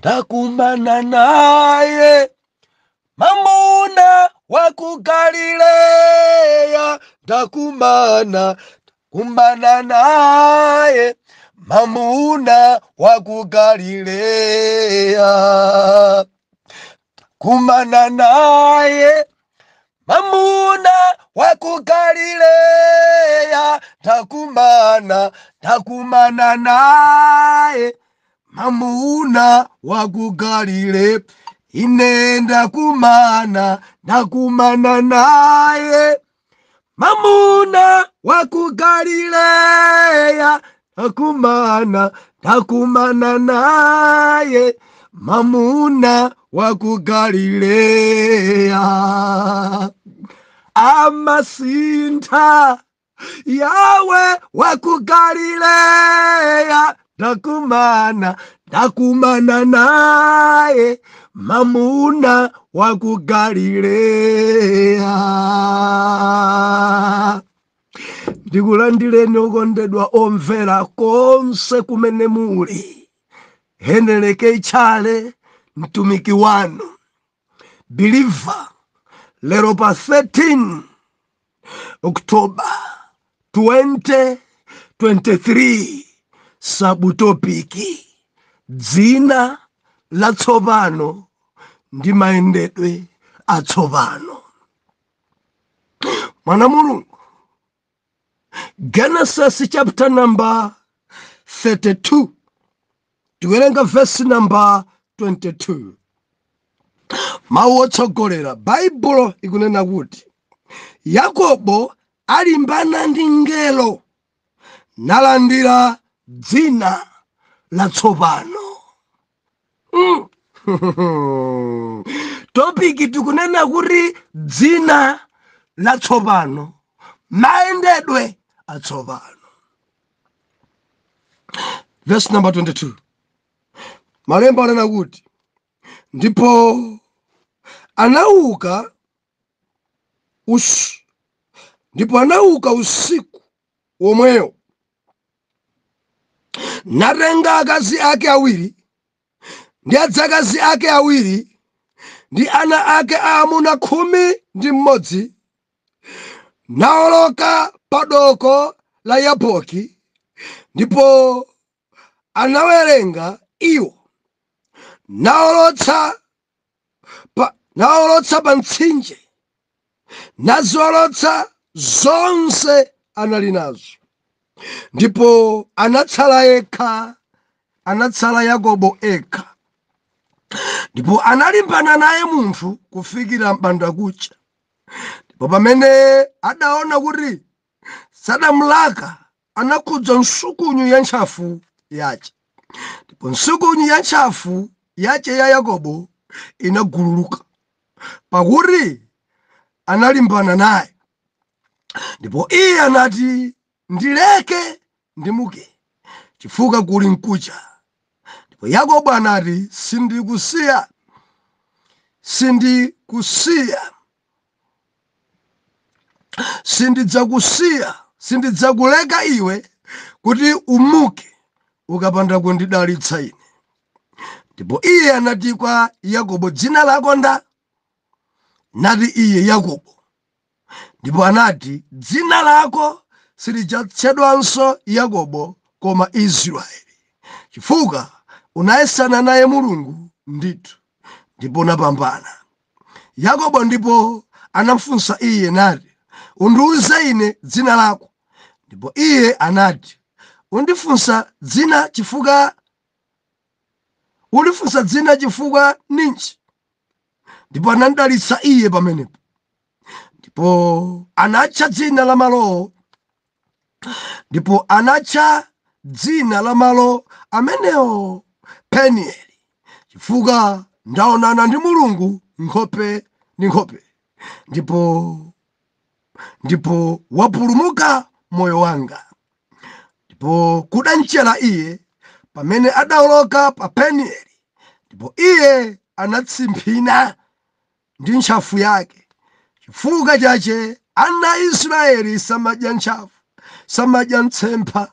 Ndakumana naye mamuna wa ku Galileya, ndakumana kumana naye mamuna wa ku Galileya, kumana naye mamuna wa ku Galileya, ndakumana ndakumana naye mamuna wa ku Galile, ine ndakumana ndakumana naye mamuna wa ku Galileya, ndakumana ndakumana naye mamuna wa ku Galileya. Amasintha Yawe wa ku Galileya, ndakumana ndakumana naye mamuna wa ku Galileya. Ndikulandireni okondedwa omvera konse kumene muli. Heneleke Tchale mtumiki wanu believer, lero pa 13 October 2023, subtopic dzina latsopano ndi mayendedwe atsopano. Mwana Mulungu, Genesis chapter number 32, tikuwerenga verse number 22. Mawu otsogolera Baibulo ikunena kuti Yakobo alimbana ndi ngelo nalandira dzina latsopano. Topic tikunena kuti dzina latsopano, mayendedwe atsopano. Verse number 22, malemba anena kuti ndipo anauka ndipo anauka usiku womweyo, natenga akazi ake awiri ndi adzakazi ake awiri ndi ana ake aamuna 11, naoloka padoko la Yaboki, ndipo anawerenga iwo, naolotsa pa mtsinje, naziolotsa zonse anali nazo. Ndipo anatsala yekha, anatsala Yakobo ekha. Ndipo analimbana naye munthu kufikira mbandakucha. Ndipo pamene adaona kuti sadamulaka, anakhudza nsukunyu ya ntchafu yace, ndipo nsukunyu ya ntchafu yace ya Yakobo inagululuka, pakuti analimbana naye. Ndipo iye anati, ndileke ndimuke, chifukwa kuli nkucha. Ndipo Yakobo anati, sindikusiya, sindikusiya, sindidzakusiya, sindidzakuleka iwe kuti umuke ukapanda kundidalitsa ine. Ndipo iye anati kwa Yakobo, dzina lako nda? Nati iye, Yakobo. Ndipo anati, dzina lako silidzatchedwanso Yakobo, koma Israeli, chifukwa unayesana naye Mulungu ndithu, ndipo unapambana. Yakobo ndipo anafunsa iye nati, undiuze ine dzina lako. Ndipo iye anati, undifunsa dzina chifukwa, undifunsa dzina chifukwa ninji? Ndipo anamdalitsa iye pamenepo. Ndipo anatcha dzina la malowo, ndipo anatcha dzina la malo amenewo Penieli, chifukwa ndaonana ndi Mulungu nkhope ndi nkhope, ndipo wapulumuka moyo wanga. Ndipo kudamchera iye pamene adawoloka pa Penieli, ndipo iye anatsimphina ndi ntchafu yake. Chifukwa chache ana a Israeli samadya ntchafu, samadya ntsempha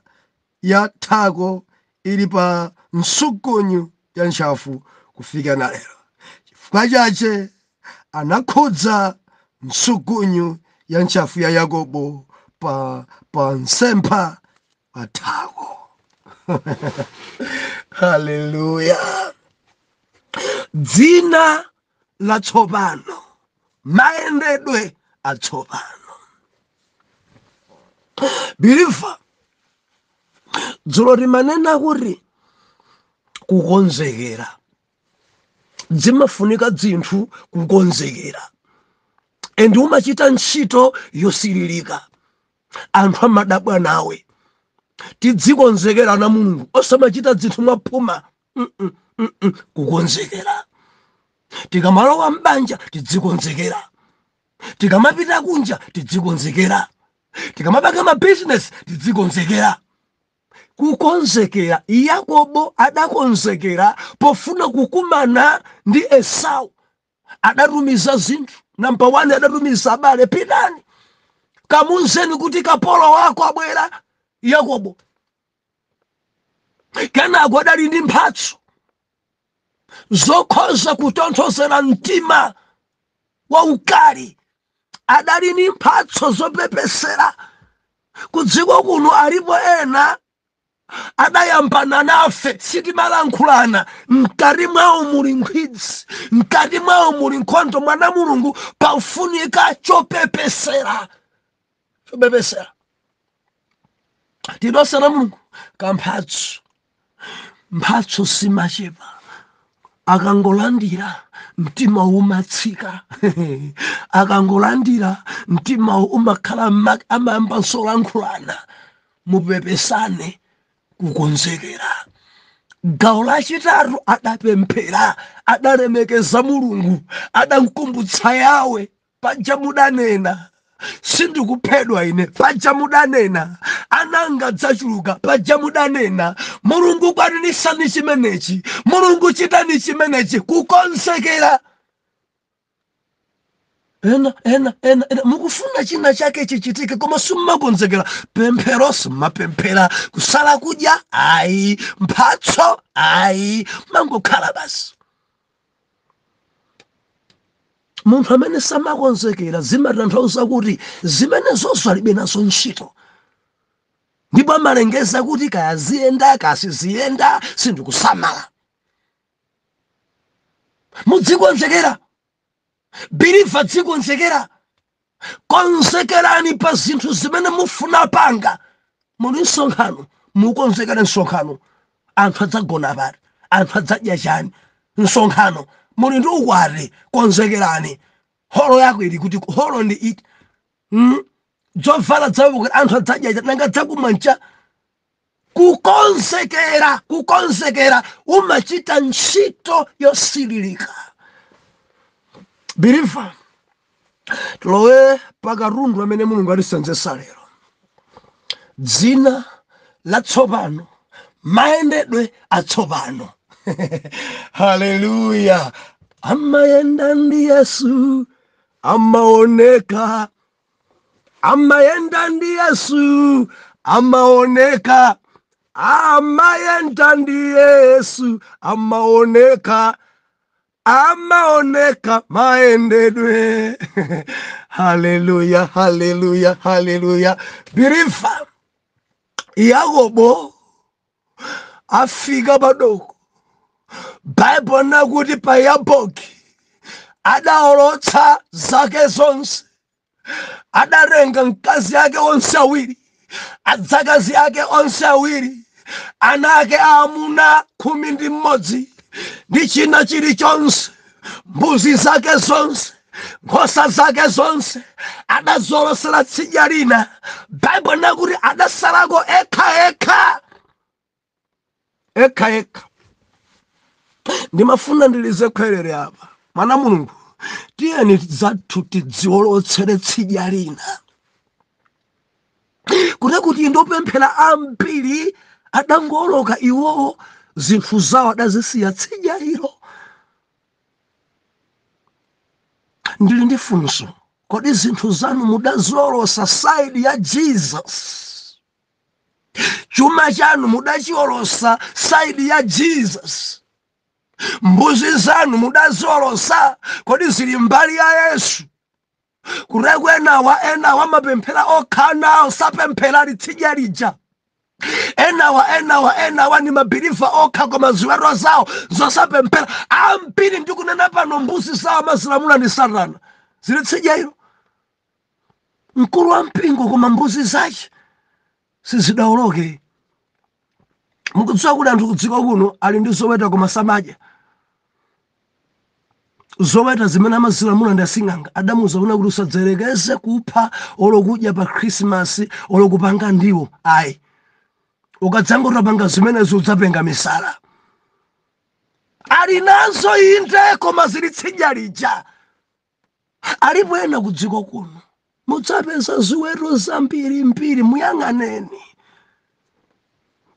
ya thako ili pa nsukunyu ya ntchafu kufika na lero. Chifukwa chache anakhudza nsukunyu ya ntchafu ya Yakobo pa nsempha pa thako. Haleluya! Dzina latsopano, mayendedwe atsopano. Believer, dzulo timanena kuti kukonzekera zimafunika dzinthu kukonzekera, and umachita ntchito yosililika, anthu amadabwa nawe. Tidzikonzekera na Mulungu, osamachita zinthu mwaphuma. Kukonzekera. Tikamalowa mbanja tidzikonzekera, tikamapita kunja tidzikonzekera, tikamapanga mabizinesi tidzikonzekera. Kukonzekera. Yakobo adakonzekera pofuna kukumana ndi Esau. Adatumiza zinthu. Namba 1, adatumiza abale, pitani kamuuzeni kuti kapolo wako abwera Yakobo. Kenako adali ndi mphatso zokhoza kutonthozera mtima waukali, adali ndi mphatso zopepesera. Ku dziko kuno alipo ena adayambana nafe, sitimalankhulana, mkati mwawo muli nkhwidzi, mkati mwawo muli nkhondo. Mwana Mulungu, pafunika chopepesera, chopepesera. Tidosana Mulungu kamphatso, mphatso simachepa, akangolandira mtima umatsika, akangolandira mtima umakhala, amayamba nsolankhulana. Mupepesane. Kukonzekera. Gawo lachitatu, adapemphera, adalemekeza Mulungu, adamkumbutsa Yawe, paja mudanena sindikuphedwa ine, paja mudanena ananga dzachuluka, paja mudanena. Mulungu kwanirisani chimenechi, Mulungu chitani chimenechi. Kukonzekera. Ena ena ena ena mukufuna china chake chichitike, koma simmakonzekera. Pemphero simmapemphera, kusala kudya ayi, mphatso ayi, mangokhala basi. Munthu amene samakonzekera zimatanthauza kuti zimenezonso alibe nazo ntchito, ndipo amalengeza kuti kaya ziyenda kasiziyenda sindikusamala. Mudzikonzekera, believer, dzikonzekera. Konzekerani pa zinthu zimene mufuna panga. Muli msonkhano, mukonzekere msonkhano, anthu adzagona pati, anthu adzadya chani? Msonkhano. Muli ndi ukwati, konzekerani, holo yako ili kuti, holo ndi iti? Dzovala zawo, anthu adzadya chani, nanga dzakumwa ncha? Kukonzekera, kukonzekera, umachita ntchito yosililika. Believer, tilowe pakatundu amene Mulungu alisenzesa lero. Dzina latsopano, mayendedwe atsopano. Haleluya! Amayenda ndi Yesu amaoneka, amayenda ndi Yesu amaoneka, amayenda ndi Yesu amaoneka, amaoneka maendedwe. Haleluya, haleluya, haleluya! Believer, Yakobo afika padoko. Baibulo nakuti pa Yaboki adaolotsa zake zonse, adarenga mkazi ake onse awiri, adzakazi ake onse awiri, ana ake aamuna 11 ndi china chilichonse, mbuzi zake zonse, nkhosa zake zonse, adazolosera tsidya lina. Baibulo nakuti adasalako ekha ekha, ekha ekha. Ndimafuna ndilize khwerere apa. Mwana Mulungu, tiyeni zathu tidziwolotsere tsidya lina, kuti ndopemphera ambiri adangoloka iwowo, zinthu zawo adazisiya tsidya ilo. Ndili ndi funso, kodi zinthu zanu mudazolosa side ya Jesus? Chuma chanu mudachiolosa side ya Jesus? Mbuzi zanu mudaziolosa? Kodi zili mbali ya Yesu? Kureko enawa, enawa amapemphera okha, nawo sapemphera, litsidya lija. Enawa, enawa, enawa ni mabeliever okha, koma ziweto zawo zosapemphera. Ambiri ndikunena pano, mbuzi zawo amazilamula ndi Satana, zili tsidya ilo. Mkulu wa mpingo, koma mbuzi zace sizidawoloke. Mukudziwa kuti anthu kudziko kuno ali ndi zoweta koma samadya zoweta zimene amazilamula ndi asing'anga. Adamuza kuna kuti usadzerekeze kupha olo kudya pa Krismasi, olo kupanga ndiwo ayi. Ukadzangotapanga zimenezo, udzapenga misala. Ali nazo inde, koma zili tsidya lija. Alipo ena kudziko kuno, mudzapeza ziweto zambirimbiri, muyang'aneni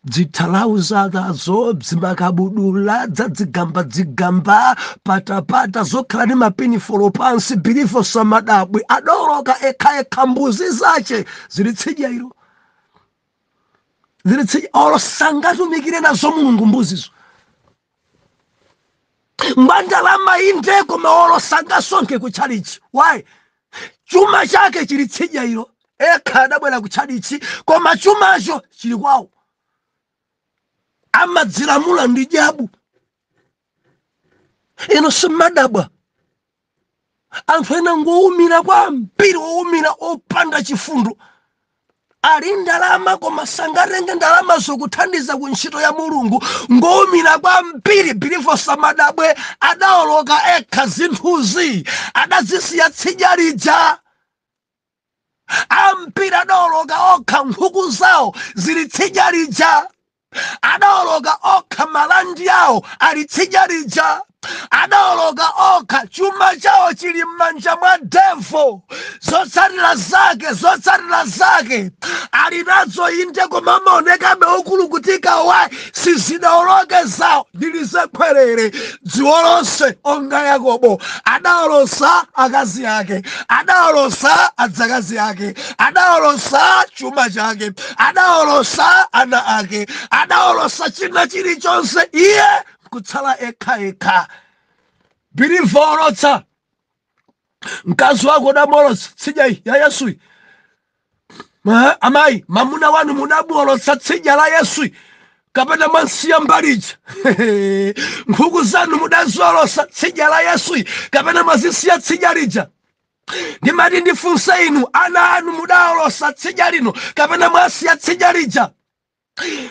dzithalauzazo, dzimakabudula, dzadzigamba dzigamba, patapata, zokhala ndi mapinifolo pansi. Believer, samadabwi, adoloka ekhaekha, mbuzi zace zili tsidya ilo, zili tsidya olo, sangatumikire nazo Mulungu mbuzizo. Ngwandalama inde, koma olo sangasonke kutchalichi. Why? Chuma chake chili tsidya ilo. Ekha adabwera kutchalichi, koma chumacho chili kwawo, amadzilamula ndi jabu. Ino simmadabwa anthu ena ngowumira kwambiri, owumira, opanda chifundo. Ali ndalama koma sangatenge ndalamazo kuthandiza ku ntchito ya Mulungu, ngowumira kwambiri. Believer, samadabwe, adaoloka ekha, zinthuzi adazisiya tsidya lija. Ambiri adaoloka okha, nkhuku zawo zili tsidya lija. Adaoloka okha, malandi awo ali tsidya lija. Adaoloka okha, chuma chawo chili m'manja mwa devil. Zotsatira zake, zotsatira zake, ali nazo inde, koma amaonekabe okulukutika. Why? Sizidaoloke zawo. Ndilizekhwerere dziwo lonse onga Yakobo adaolosa akazi ake, adaolosa adzakazi ake, adaolosa chuma chake, adaolosa ana ake, adaolosa china chilichonse, iye kutsala ekha ekha. Believer, olotsa mkazi wako, udamolotsa tsidya ya Yesuyi? Amayi, mamuna wanu munamuolotsa tsidya la Yesuyi, kapena mwansiya mbalija? Nkhuku zanu mudaziolosa tsidya la Yesuyi, kapena mwazisiya tsidya lija? Ndimati ndifunse inu, ana anu mudaolosa tsidya lino, kapena mwasiya tsidya lija?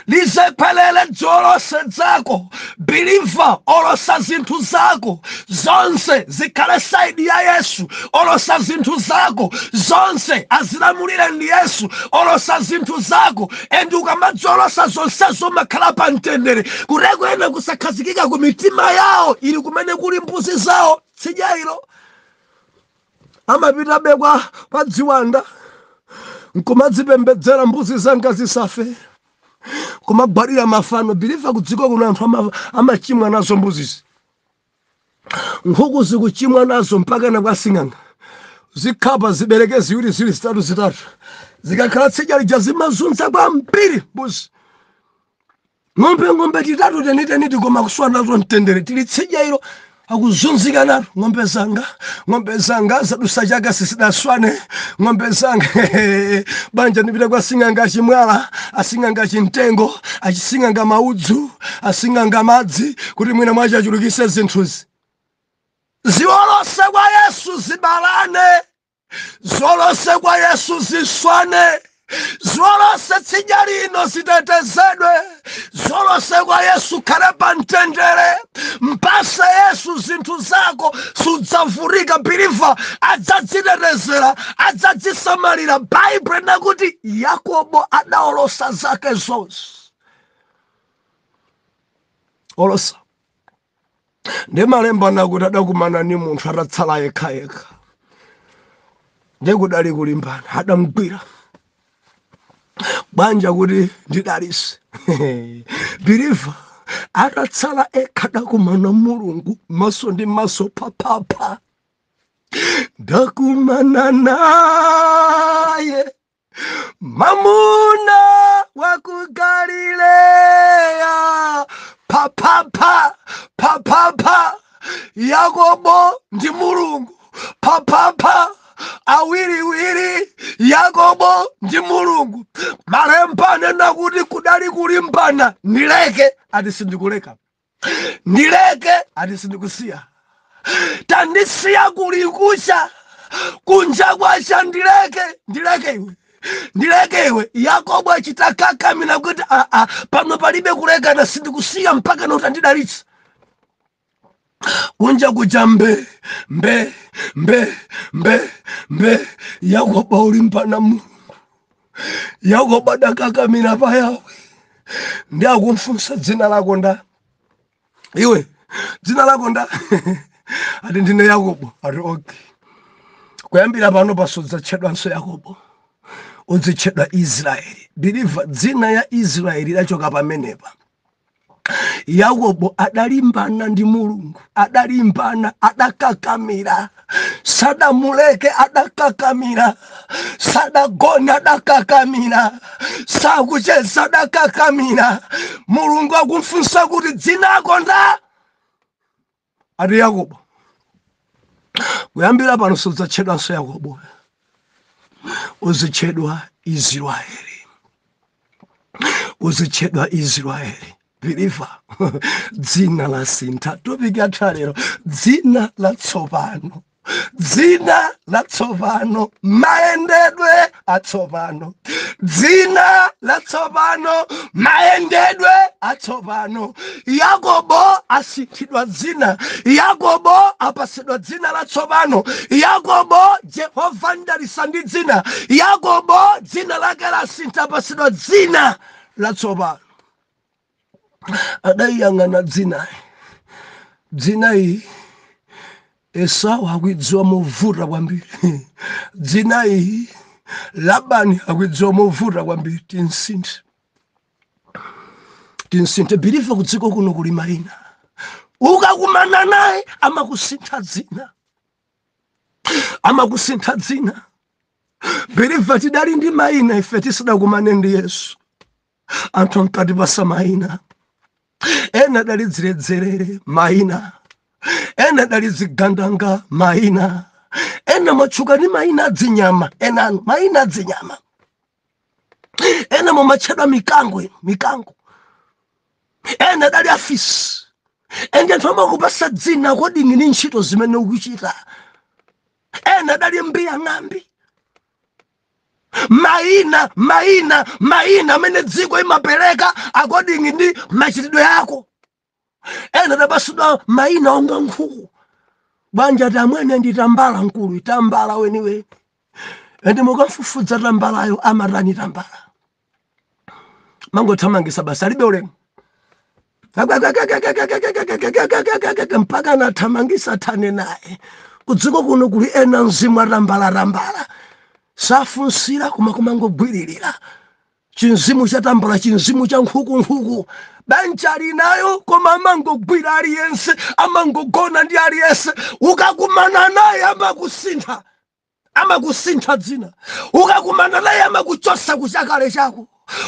Lizephelele dzolose zako. Believer, olosa zinthu zako zonse zikhale side ya Yesu. Olosa zinthu zako zonse azilamulire ndi Yesu. Olosa zinthu zako, and ukamadzolosa zonsezo makhala pa mtendere. Kuteko ena kusakhazikika ku mitima yawo ili kumene kuli mbuzi zawo tsidya ilo. Amapitabe kwa dziwanda nkumadzipembedzera, mbuzi zanga zisafe, kumagwadira mafano. Believer, kudziko kuno anthu amachimwa nazo mbuzizi, nkhuku zikuchimwa nazo mpaka na kwa sing'anga. Zikhapa zibereke ziwiri ziwiri, zitatu zitatu, zikakhala tsidya lija zimazunza kwambiri mbuzi. Ng'ombe, ng'ombe titatu teniteniti, koma kuswa nazo mtendere, tili tsidya ilo, akuzunzika nato. Ng'ombe zanga, ng'ombe zanga zadusa chaka sisidaswane, ng'ombe zanga banja. Ndipita kwa sing'anga achimwala, asing'anga achimtengo, achising'anga maudzu, asing'anga madzi, kuti mwina mwache achulukise zinthuzi. Ziolose kwa Yesu, zibalane. Zolose kwa Yesu, ziswane. Zolose tsidya lino, zitetezedwe. Zolose kwa Yesu, khale pa mtendere. Mpase Yesu zinthu zako, sudzavurika. Believer, adzadzitetezera, adzadzisamalira. Baibulo inakuti Yakobo adaolosa zake zonse. Olosa ndi malemba nakuti adakumana ni munthu atatsala yekhayekha, ndikudali kulimbana, adamgwira bwanja kuti ndidalise. Believer, atatsala ekha adakumana Mulungu maso ndi maso, papapa. Ndakumana naye mamuna wa ku Galileya. Papapa, papapa, Yakobo ndi Mulungu. Papapa, awiriwiri, Yakobo ndi Mulungu. Malemba anena kuti kudali kulimbana. Ndileke, ati sindikuleka. Ndileke, ati sindikusiya. Tandisiya, kuli kucha, kunja kwacha. Ndileke, ndileke iwe, ndileke iwe. Yakobo achitakakamira kuti aa, pano palibe kulekana, sindikusiya mpaka notandidalitsa. Kunja kucha mbe mbe mbe mbe mbe. Yakobo ulimbana Mulungu. Yakobo adakakamira pa Yawe ndi akumfunsa, "Dzina lako nda iwe? Dzina lako nda?" Ati, "Ndine Yakobo." Ati, "Okay, kuyambira pano pasudzatchedwanso Yakobo, udzitchedwa Israeli." Believer, dzina ya Israeli lachoka pamenepa. Yakobo adalimbana ndi Mulungu, adalimbana, adakakamira, sadamuleke, adakakamira, sadagona, adakakamira, sakucheza, adakakamira. Mulungu akumfunsa kuti, "Dzinako nda?" Ati, "Yakobo." "Kuyambira pano sudzatchedwanso Yakobo, uzitchedwa Israeli, uzitchedwa Israeli." Believer, dzina la sintha. Topic yathu lero, dzina latsopano, dzina latsopano, mayendedwe atsopano. Dzina latsopano, mayendedwe atsopano. Yakobo asinthidwa dzina, Yakobo apasidwa dzina latsopano. Yakobo, Jehova ndalisa ndi dzina. Yakobo dzina lake lasintha, apasidwa dzina latsopano. Adayiyang'ana dzinayi, dzina iyi Esau akuidziwa movuta kwambiri, dzina iyi Labani akuidziwa movuta kwambiri. Tinsinthe, tinsinthe. Believer, kudziko kuno kuli mayina, ukakumana naye amakusintha dzina, amakusintha dzina. Believer, tidali ndi mayina ife tisadakumane ndi Yesu. Anthu ankatipasa mayina. Ena adali dziredzerere, mayina. Ena adali zigandanga, mayina. Ena mwatchuka ndi mayina adzinyama, ena anu mayina adzinyama. Ena mumatchedwa mikango, inu mikango. Ena adali afisi. Ende anthu amakupasa dzina according ndi ntchito zimene ukuchita. Ena adali mbiya ng'ambi. Mayina, mayina, mayina amene dziko imapereka according ndi machitidwe ako. Ena adapasidwa mayina onga nkhuku. Bwanja ati amwene ndi tambala mkulu, tambala weniweni. Ende mukamfufudza tambalayo amatani? Tambala mangothamangisa basi, alibe ulemu, mpaka anathamangisa thane naye. Kudziko kuno kuli ena mzimu atambalatambala, safunsira koma kumangogwiririra chinzimu cha tambala, chinzimu cha nkhukunkhuku. Banja linayo koma amangogwira aliyense, amangogona ndi aliyense. Ukakumana naye amakusintha, amakusintha dzina. Ukakumana naye amakuchosa kuchakale chako.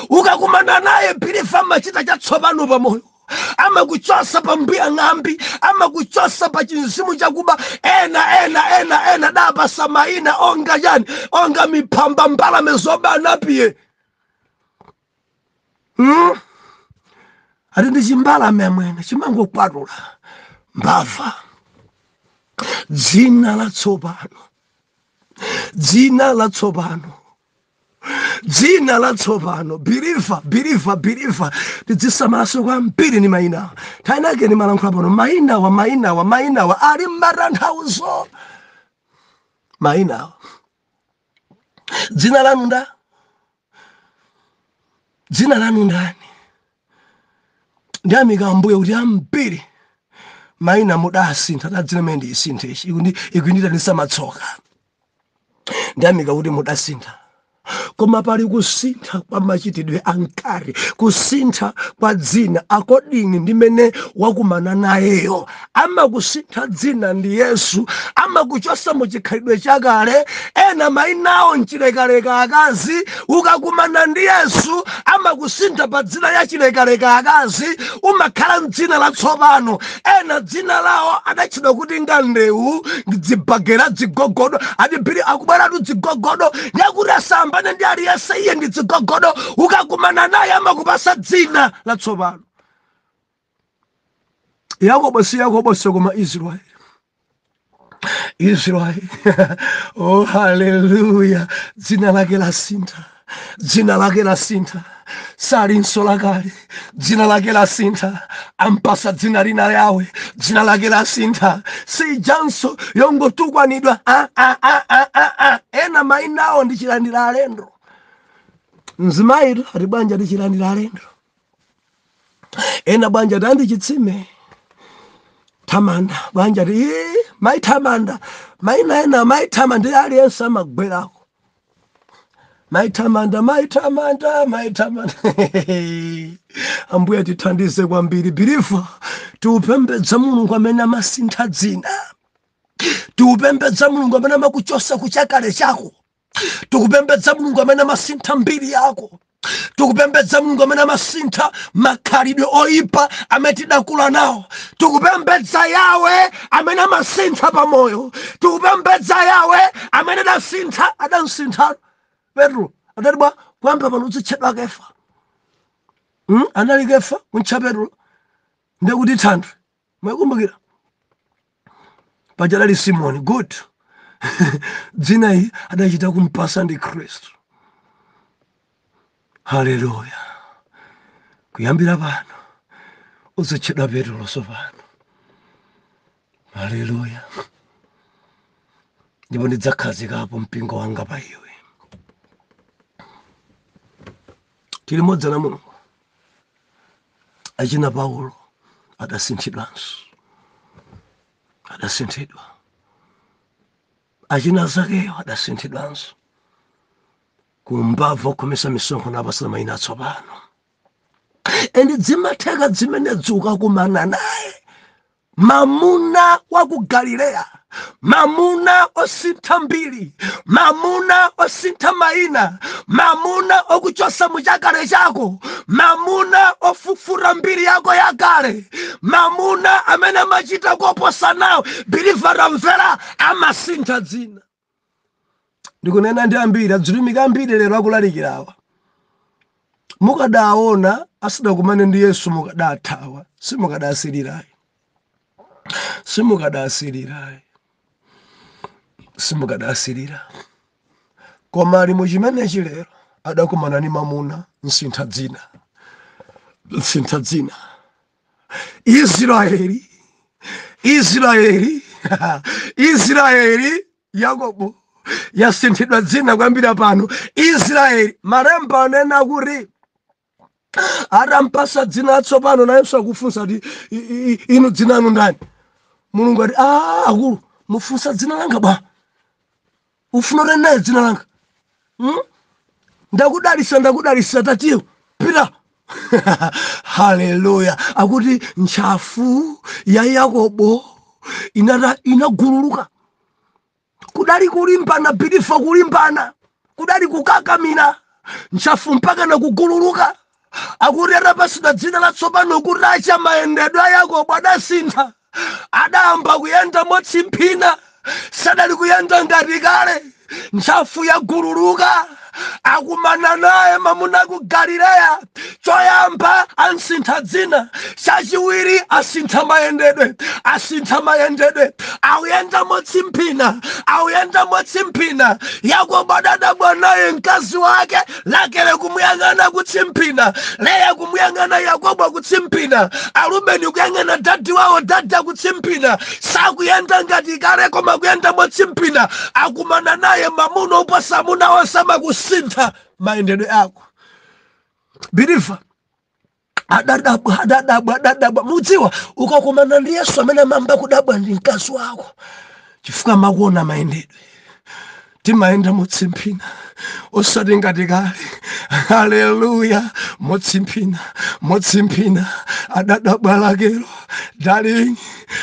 Ukakumana naye, believer, amachita chatsopano pamoyo, amakuchosa pa mbiya ng'ambi, amakuchosa pa chinzimu chakuba. Ena, ena, ena, ena dapasa mayina onga chani? Onga miphamba, mbalame zobana piye, Ati ndi chimbalame amwene, chimangokwatula mbava. Dzina latsopano, dzina latsopano, dzina latsopano. Believer, believer, believer, tidzisamaso kwambiri ni mayinawa. Nthawi ni malankhula pano, mayinawa, mayinawa, mayinawa ali mmatanthauzo mayinawa. Dzina lanu nda? Dzina lanu ndani? Ndiyamika Ambuye kuti ambiri mayina mudasintha. Tadzina mene ndiyisinthe ichi, ikunditanisa matsoka. Ndiyamika kuti mudasintha. Koma pali kusintha kwa machitidwe ankari, kusintha kwa dzina according ndi mene wakumana nayeyo. Amakusintha dzina ndi Yesu, amakuchosa mu chikhalidwe chakale. Ena mayinawo mchilekaleka akazi, ukakumana ndi Yesu amakusintha pa dzina ya chilekaleka akazi, umakhala mdzina latsopano. Ena dzina lawo adatchedwa kuti ngandewu, dzibagera, dzigogodo, adibiri akubweratu dzigogodo, nyakuti asambane ndi aliyense, iye ndi dzigogodo. Ukakumana naye amakupasa dzina latsopano. Yakobo si Yakobo koma Israeli. Israeli, oh haleluya! Dzina lake lasintha, dzina lake lasintha, salinso lakale. Dzina lake lasintha, ampasa dzina lina yawe. Dzina lake lasintha, sijanso yongotukwanidwa. Ah, ah, ah, ah, ah, ah. Ena mayinawo ndi chilandira alendo. Mzimayitu ati bwanja ndi chilandira alendo, ena bwanja tandi chitsime thamanda, bwanja ti mayi thamanda, mayina ena mayi thamanda, aliyense amagwerako mayi thamanda, mayi thamanda, mayi thamanda. Ambuye tithandize kwambiri. Believer, tiupembedza Mulungu amene amasintha dzina, tiupembedza Mulungu amene amakuchosa kuchakale chako, tikupembedza Mulungu amene amasintha mbiri yako, tikupembedza Mulungu amene amasintha makhalidwe oyipa amene tidakula nawo, tikupembedza Yawe amene amasintha pamoyo, tikupembedza Yawe amene adasintha, adamsintha Petro. Adati bwa kuyamba pano uzitchedwa Kefa. Anali Kefa kuntcha Petro, ndekuti thanthwe. Mwayikumbukira paja adali Simoni. Good, dzina iyi adachita kumpasa ndi Khristu. Haleluya! Kuyambira pano uzitchedwa Petro sopano. Haleluya! Ndipo ndidzakhazikapo mpingo wanga pa iwe. Tili modzi na Mulungu. Achina Paulo adasinthidwanso, adasinthidwa. Achina Zakeyo adasinthidwanso, kumbava okhomesa misonkho napasana mayina atsopano. And dzimatheka zimene ukakumana naye mamuna wa ku Galileya, mamuna osintha mbiri, mamuna osintha mayina, mamuna okuchosa muchakale chako, mamuna ofufura mbiri yako yakale, mamuna amene amachita koposa nawo. Believer, ramvera, amasintha dzina. Ndikunena ndi ambiri adzitumika ambiri lero akulalikirawa, mukadaona asadakumane ndi Yesu mukadathawa, simukadasirirayi, simukadasirirayi, simukadasirira. Koma ali muchimenechi lero adakumana ni mamuna msintha dzina, msintha dzina. Israeli, Israeli, Israeli. Yakobo yasinthidwa dzina kuyambira pano Israeli. Malemba anena kuti atampasa dzina latsopano, nayenso akufunsa kuti inu dzina anu ndani? Mulungu ati, "Ah, akulu mufunsa dzina langa bwa? Ufuna kuti naye dzina langa? Ndakudalisa, ndakudalisa, tatiyo pita." Haleluya! Akuti ntchafu ya Yakobo inata inagululuka. Kudali kulimbana, believer, kulimbana, kudali kukakamira ntchafu mpaka nakugululuka. Akuti atapasidwa dzina latsopano, kuti acha mayendedwe a Yakobo adasintha, adayamba kuyenda motsimphina, sadali kuyenda ngati kale. Ntchafu yagululuka, akumana naye mamuna ku Galileya. Choyamba ansintha dzina, chachiwiri asintha mayendedwe, asintha mayendedwe, akuyenda motsimphina, akuyenda motsimphina. Yakobo adadabwa naye mkazi wake Rakele kumuyang'ana kutsimphina, Leya kumuyang'ana Yakobo kutsimphina, Arubeni kuyang'ana dadi wawo dadi akutsimphina. Sakuyenda ngati kale koma kuyenda motsimphina. Akumana naye mamuna oposa amuna onse, amakusintha mayendedwe ako. Believer, adadabwa, adadabwa, adadabwa. Mudziwa, ukakumana ndi Yesu, amene amamba kudabwa ndi mkazi wako, chifukwa amakuona mayendedwe. Timayenda motsimphina, osati ngati kale. Haleluya! Motsimphina, motsimphina. Adadabwa lakelo, "Darling,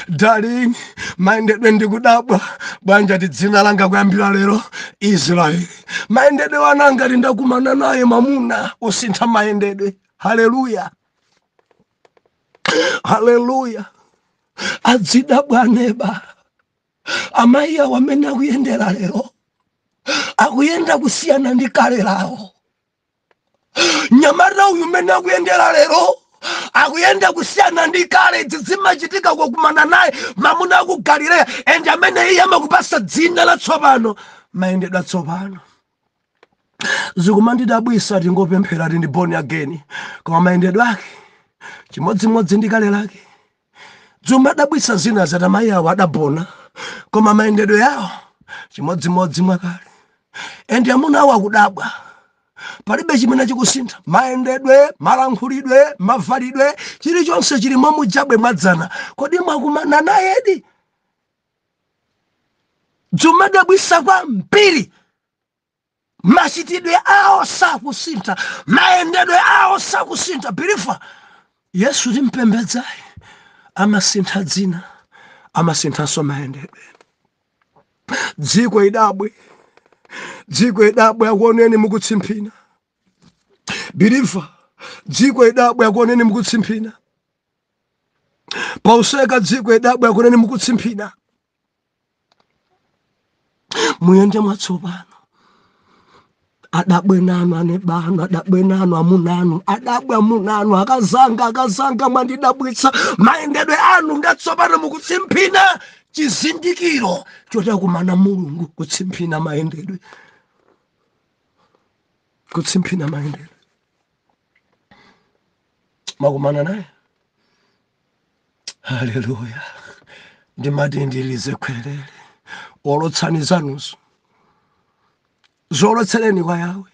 darling, mayendedwe ndikudabwa bwanja ti dzina langa kuyambira lero Israeli." Mayendedwe wananga tindakumana naye mamuna osintha mayendedwe. Haleluya, haleluya! Adzidabwa aneba, amayi awo amene akuyendera lero akuyenda kusiyana ndi kale lawo. Nyamata uyu mmene akuyendera lero akuyenda kusiyana ndi kale. Idzi zimachitika kukumana naye mamuna aku Galileya, and amene iye amakupasa dzina latsopano, mayendedwe atsopano. Zikumandidabwisa, tingopemphera ti ndi born again, koma mayendedwe ake chimodzimodzi ndi kale lake. Zimadabwisa zina zati amayi awo adabona, koma mayendedwe yawo chimodzimodzi mwakale, and amuna awo akudabwa, palibe chimene chikusintha. Mayendedwe, malankhulidwe, mavalidwe, chilichonse chili mwamujabwe mwadzana. Kodi mwakumana nayedi? Zimadabwisa kwambiri. Machitidwe awo sakusintha, mayendedwe awo sakusintha. Believer, Yesu timpembedzayi amasintha dzina, amasinthanso mayendedwe. Dziko idabwe, dziko idabwe akuoneni mukutsimphina. Believer, dziko idabwe akuoneni mukutsimphina. Pauseka, dziko idabwe akuoneni mukutsimphina. Muyende mwatsopano. Adabwe nanu anebanu, adabwe nanu amunanu, adabwe amunanu, "Akazanga, akazanga, mwandidabwitsa, mayendedwe anu ngatsopano, mukutsimphina." Chizindikiro chotakumana Mulungu, kutsimphina mayendedwe, kutsimphina mayendedwe. Makumana naye. Haleluya! Ndimati ndilize khwerere. Olotsani zanuzo, zolotsereni kwa Yawe.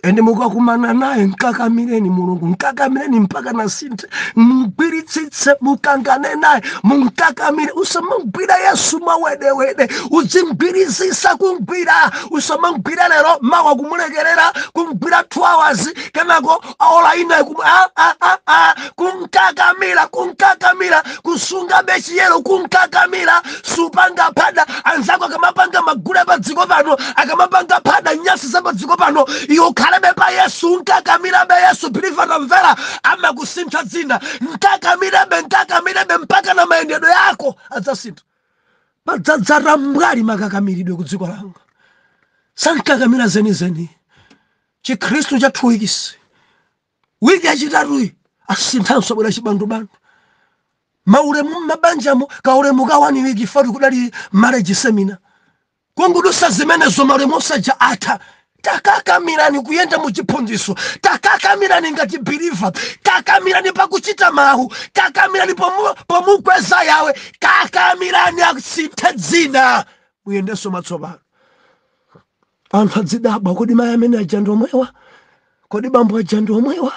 And mukakumana naye, nkakamireni Mulungu, nkakamireni mpaka nasinthe. Mugwiritsitse, mukangane naye, munkakamire. Usamamgwira Yesu mwawedewede, uzimgwirizisa kumgwira. Usamamgwira lero, mawa kumulekerera, kumgwira 2 hours, kenako ola ina Kumkakamira, kumkakamira, kusunga bechiyero, kumkakamira. Supanga phada. Anzako akamapanga magule pa dziko pano, akamapanga phada nyasi za pa dziko pano, iwe ukhalebe pa Yesu, nkakamirabe Yesu. Believer, tamvera, amakusintha dzina. Nkakamirebe, nkakamirebe mpaka na mayendedwe yako adzasintha. Padzadzata mbwali makakamiridwe ku dziko langa, sankakamira zenizeni. Chikhristu cha 2 weeks, wiki yachitatuyi asinthanso, bwera chibandubandu. Maulemu mmabanjamo, kaulemu ka 1 week fati kudali marriage seminar, kungudusa zimenezo maulemu osaja atha. Takakamirani kuyenda muchiphunzitso, takakamirani ngati believer, kakamirani pakuchita mawu, kakamirani pomukweza Yawe, kakamirani asinthe dzina, muyendenso matsopano. Anthu adzidabwa, "Kodi mayi amene aja ndi omwewa? Kodi bambo aja ndi omwewa?"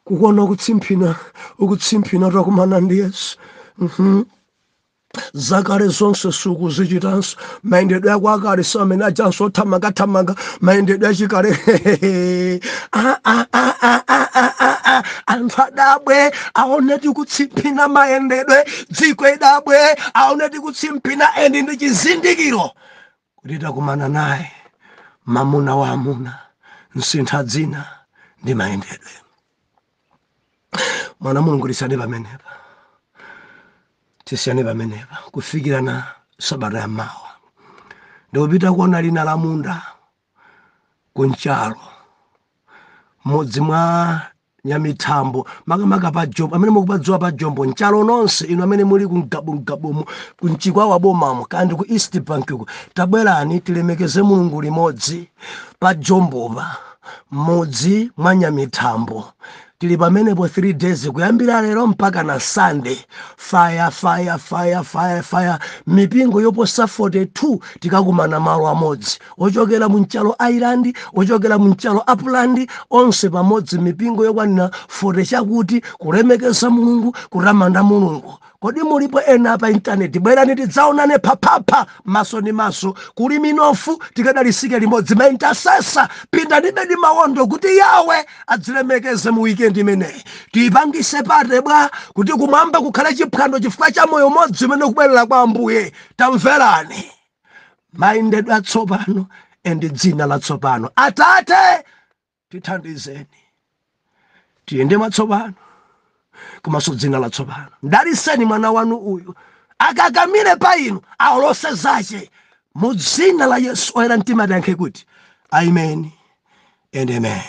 Kukuona ukutsimphina, ukutsimphina, takumana ndi Yesu. Zakale zonse sukuzichitanso. Mayendedwe ako akale si amene ajanso, othamangathamanga, mayendedwe achikale. Ah, ah, ah, ah, ah, ah, ah, ah. Anthu adabwe aone tikutsimphina mayendedwe. Dziko idabwe aone tikutsimphina, and ndi chizindikiro kuti takumana naye mamuna wa amuna, msintha dzina ndi mayendedwe. Mwana Mulungu, tisiyane pamenepa, tisiyane pamenepa kufikira na sabata ya mawa. Ndikupita kuona lina la munda kunchalo, mmodzi mwa Nyamithambo, makamaka pa Jombo. Amene mukupadziwa pa Jombo, Nchalo nonse inu amene muli kumgabumgabumu, kumchikwawa bomamo, kandi ku East Bank ku, tabwerani tilemekeze Mulungu limodzi pa Jombopa, mmodzi mwa Nyamithambo. Tili pamenepo 3 days kuyambira lero mpaka na Sunday. Fire, fire, fire, fire, fire! Mipingo yoposa 42 tikakumana malo amodzi, ochokera mu Nchalo Island, ochokera mu Nchalo Upland, onse pamodzi, mipingo yokwanira 40 chakuti, kulemekeza Mulungu, kutamanda Mulungu. Kodi mulipo ena pa intaneti? Bwerani tidzaonane phaphapha, maso ndi maso, kuli minofu, tikadalisike limodzi. Ma intercessor, pindanibe ndi mawondo kuti Yawe adzilemekeze mu weekend imeneyi. Tiyipangise party bwa, kuti kumwamba kukhale chiphwando chifukwa cha moyo umodzi umene kubwerera kwa Ambuye. Tamverani, mayendedwe atsopano and dzina latsopano. Atate, tithandizeni tiyende mwatsopano komanso dzina latsopano. Mdaliseni mwana wanu uyu, akakamire pa inu, aolose zace mu dzina la Yesu. Oyera mtima tiyankhe kuti amen and amen.